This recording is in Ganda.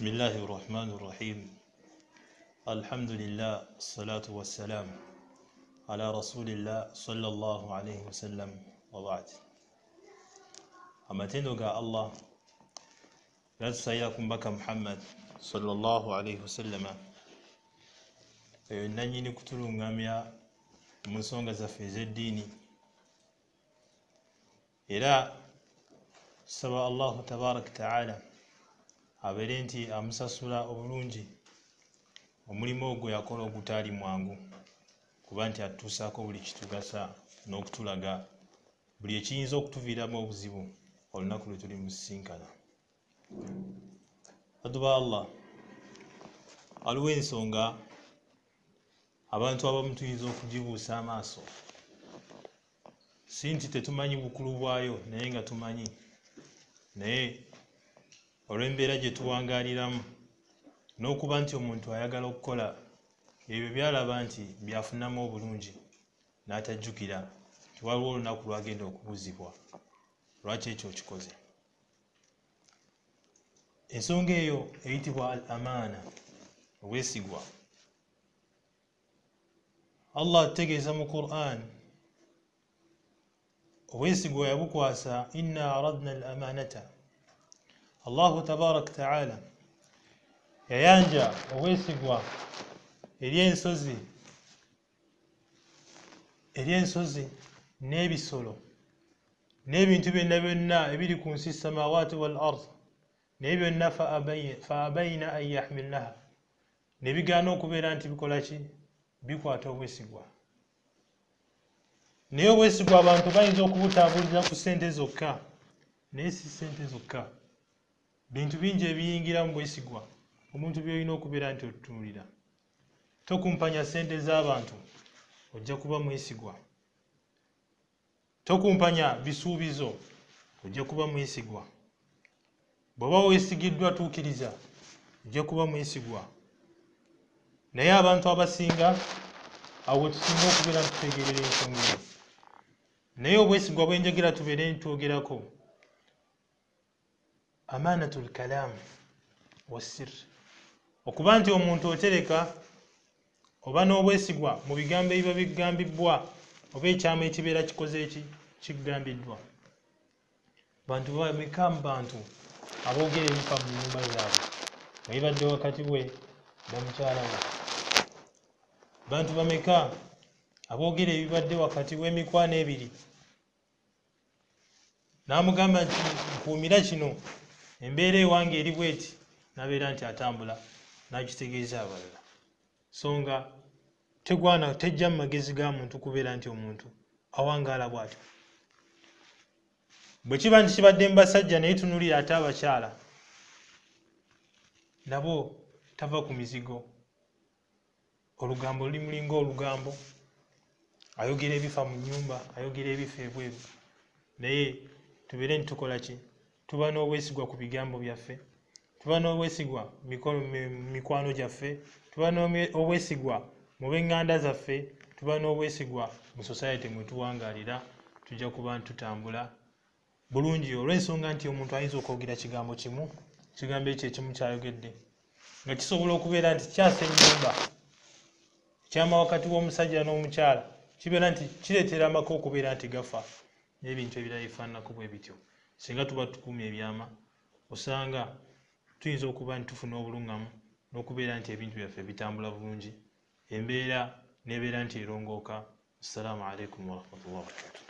بسم الله الرحمن الرحيم الحمد لله الصلاة والسلام على رسول الله صلى الله عليه وسلم وبعد. Amatendo ga Allah gatusayira ku mbaka Muhammad sallallahu alaihi wasallam, eyo nannyini kutulungamya mu nsonga zaffe ez'eddiini. Era tusaba Allahu tabaraka taala abeere nti amusasula obulungi omulimu ogwo yakola ogutaali mwangu, kuba nti atutuusaako buli kitugasa n'okutulaga buli ekiyinza okutuviiramu obuzibu olunaku lwe tuli musisinkana. Aduba Allah, aliwo ensonga abantu abamu tuyinza okugibuusa amaaso, si nti tetumanyi bukulu bwayo, naye nga tumanyi, naye olw'embeera gye tuwangaaliramu n'okuba nti omuntu ayagala okukola ebyo by'alaba nti byafunamu obulungi, n'atajjukira nti waliwo olunaku lwagenda okubuuzibwa lwaki ekyo okikoze. Ensonga eyo eyitibwa al amaana, obwesigwa. Allah ategeeza mu Qur'an obwesigwa yabukwasa, inna aradna al amanata. Allahu tabaraka taala yayanja obwesigwa eri ensozi n'ebisolo n'ebintu byonna byonna ebiri ku nsi, samawati wal ard, naye byonna fa abayna an yahmilnaha, ne bigaana okubeera nti bikola ki? Bikwata obwesigwa. Naye obwesigwa abantu bayinza okubutambulira ku ssente zokka, naye si ssente zokka, bintu bingi ebiyingira mu bwesigwa omuntu by'olina okubeera nti otutunuulira. Tokumpanya ssente z'abantu, ojja kuba mwesigwa. Tokumpanya bisuubizo, ojja kuba mwesigwa. Bw'oba weesigiddwa tuukiriza, ojja kuba mwesigwa. Naye abantu abasinga awo tusinga okubeera ntutegeerera ensonga eyo. Naye obwesigwa bwe njagala tubeere ntwogerako, amanatul kalam wassir, okuba nti omuntu otereka oba n'obwesigwa mu bigambo ebiba bigambibbwa oba ekyama ekibeera kikoze eki kigambiddwa. Bantu bameka mu bantu aboogera ebifa mu nnyumba zaabwe nga bibadde wakati we ne mukyala we? Bantu bameka aboogera ebibadde wakati w'emikwano ebiri n'amugamba nti nkuumira kino, embeera ewange eri bweti, n'abeera nti atambula n'akitegeeza abalala. So nga tegwana tejja mu magezi ga muntu kubeera nti omuntu awangaala bw'atyo. Bwe kiba nti kibadde mu basajja, naye tunuulira ate abakyala nabo tava ku mizigo, olugambo lulimulinga olugambo, ayogera ebifa mu nnyumba, ayogera ebifa ebweru. Naye tubeere nti tukola ki? Tuba n'obwesigwa ku bigambo byaffe, tuba n'obwesigwa mikwano gyaffe, tuba n'obwesigwa mu b'eŋŋanda zaffe, tuba n'obwesigwa mu society mwe tuwangaalira. Tujja kuba ntutambula bulungi olw'ensonga nti omuntu ayinza okwogera kigambo kimu, kigambo ekyo ekimu kyayogedde nga kisobola okubeera nti kyasa ennyumba, ekyama wakati w'omusajja n'omukyala kibeera nti kireetera amaka okubeera nti gafa n'ebintu ebirala bifaananako bwe bityo. Singa tuba tukuuma ebyama, osanga tuyinza okuba nti tufuna obulungamu n'okubeera nti ebintu byaffe bitambula bulungi, embeera n'ebeera nti erongooka. Assalaamu alaikum warahmatullahi wabarakatuh.